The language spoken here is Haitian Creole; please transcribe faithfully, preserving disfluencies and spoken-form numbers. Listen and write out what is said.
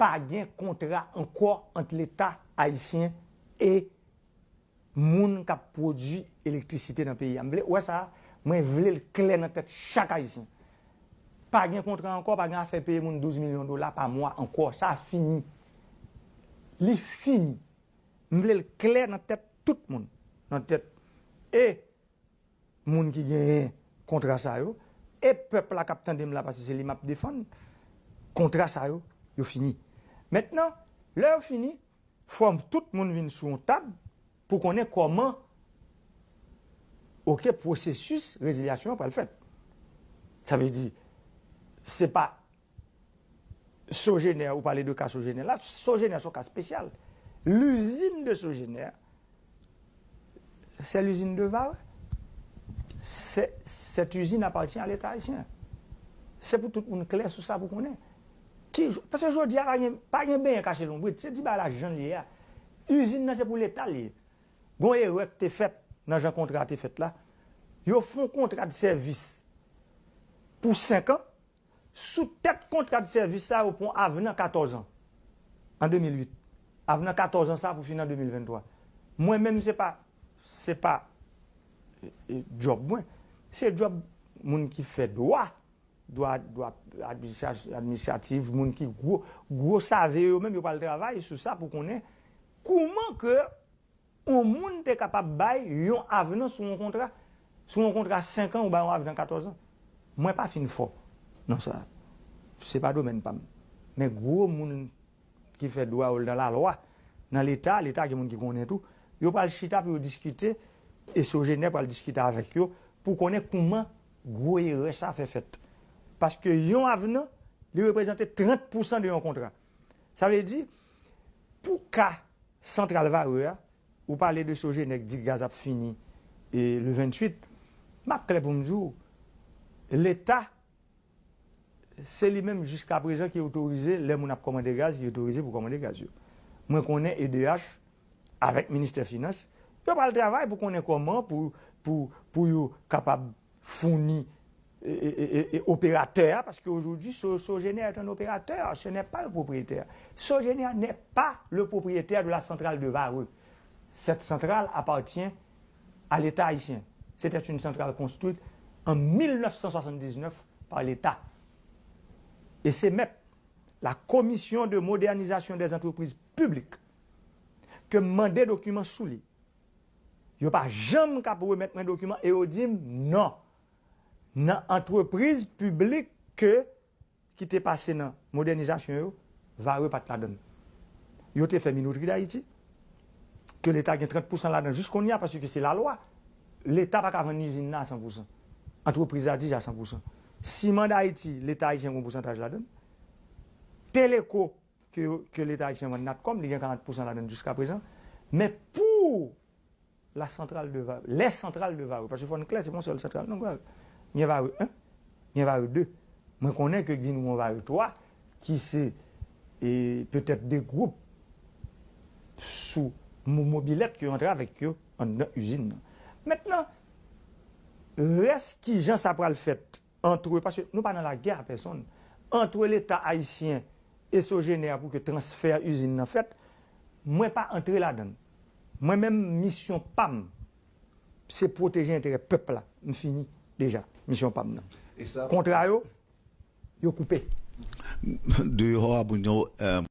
pa gen kontra ankò ant Leta ayisyen e moun k ap pwodui elektrisite nan peyi a. M vle, ou wè sa, mwen vle l klè nan tèt chak ayisyen. Pa gen kontra ankò, pa gen afè peye moun douz milyon dola pa mwa ankò. Sa fini. Li fini. M vle l klè nan tèt tout moun. Nan tèt e moun ki genyen kontra sa yo, e pèp la k ap tande m la, paske se li m ap defann, kontra sa yo, yo fini. Mentnan, lè yo fini, fò tout moun vin sou yon tab pou konnen kòman, oke, pwosesis rezilyasyon an pral fèt. Sa vle di, se pa Sogener, ou pale de ka Sogener la, Sogener se yon ka espesyal. L'usine de Sogener, c'est l'usine de Varreux. C'est, cette usine appartient à l'État haïtien. Se pou tout moun klè sou sa pou konnen. Ki, paske jodi a pa gen, pa gen benyen kache lonbrit. Se di bagay la jan l ye a. Izin nan se pou Leta l ye. Gon erè k te fèt nan jan kontra a te fèt la. Yo fè yon kontra de sèvis pou senk an. Sou tèt kontra de sèvis sa, yo pran avnan katòz an, an de mil uit. Avnan katòz an sa pou fin an de mil venntwa. Mwen menm, se pa, se pa, e, e, djòb mwen. Se djòb moun ki fè dwa, dwa, dwa administra-, administratif, moun ki gwo, gwo save yo menm, yo pral travay sou sa pou konnen kouman ke yon moun te kapab bay yon avnan sou yon kontra, sou yon kontra senk an, ou bay yon avnan katòz an. Mwen pa fin fò nan sa. Se pa domèn pa m. Men gwo moun ki fè dwa yo nan lalwa, nan Leta, Leta gen moun ki konnen tou, yo pral chita pou yo diskite, e Sogener pral diskite avèk yo, pou konnen kouman gwo erè sa fè fèt. Paske yon avnan, li reprezante trant pousan de yon kontra. Sa vle di, pou ka santral Varreux a, ou pale de Sogener k di gaz ap fini, e, le venntuit, m ap klè pou m di w, Leta, se li menm jiska prezan ki otorize, lè moun ap kòmande gaz, li otorize pou kòmande gaz yo. Mwen konnen E D H, avèk Ministè Finans, yo pral travay pou konnen kòman pou, pou, pou yo kapab founi e, e, e, e, e operatè a, paske aujourd'hui, So-, Sogener est un opérateur, ce n'est pas un propriétaire. Sogener n'est pas le propriétaire de la centrale de Varreux. Cette centrale appartient à l'État haïtien. C'était une centrale construite en mille neuf cent soixante-dix-neuf par l'État. E se mèt la Commission de modernisation des entreprises publiques ke m mande dokiman sou li. Yo pa janm k ap remèt mwen dokiman e yo di m non. Nan antrepriz piblik ke, ki te pase nan modènizasyon yo, Varreux pa t ladann. Yo te fè Minoterie d'Haïti, ke Leta gen trant pousan ladan jis kounye a, paske se lalwa. Leta pa ka vann izin nan a san pousan. Antrepriz la deja san pousan. Siman d'Haïti, Leta ayisyen gen yon pousantaj ladann. Teleco, ke, ke Leta ayisyen vann Natcom, li gen karant pousan ladann jiska prezan. Men pou la centrale de Varreux, les centrales de Varreux, paske fò n klè, se pa yon sèl santral, non, gen Varreux un, gen Varreux deux. Mwen konnen ke gen yon Varreux twa, ki se, e, petèt de gwoup sou mo-, mobilèt ke yo antre avèk yo anndan izin nan. Mentnan, rès kijan sa pral fèt, antre, paske nou pa nan lagè a pèsonn, antre Leta ayisyen e Sogener pou ke transfè izin nan fèt, mwen pa antre ladann. Mwen menm, misyon pa m, se pwoteje enterè pèp la. M fini deja, misyon pa m nan. E sa kontra yo, yo koupe. Deyò a, moun yo, euh,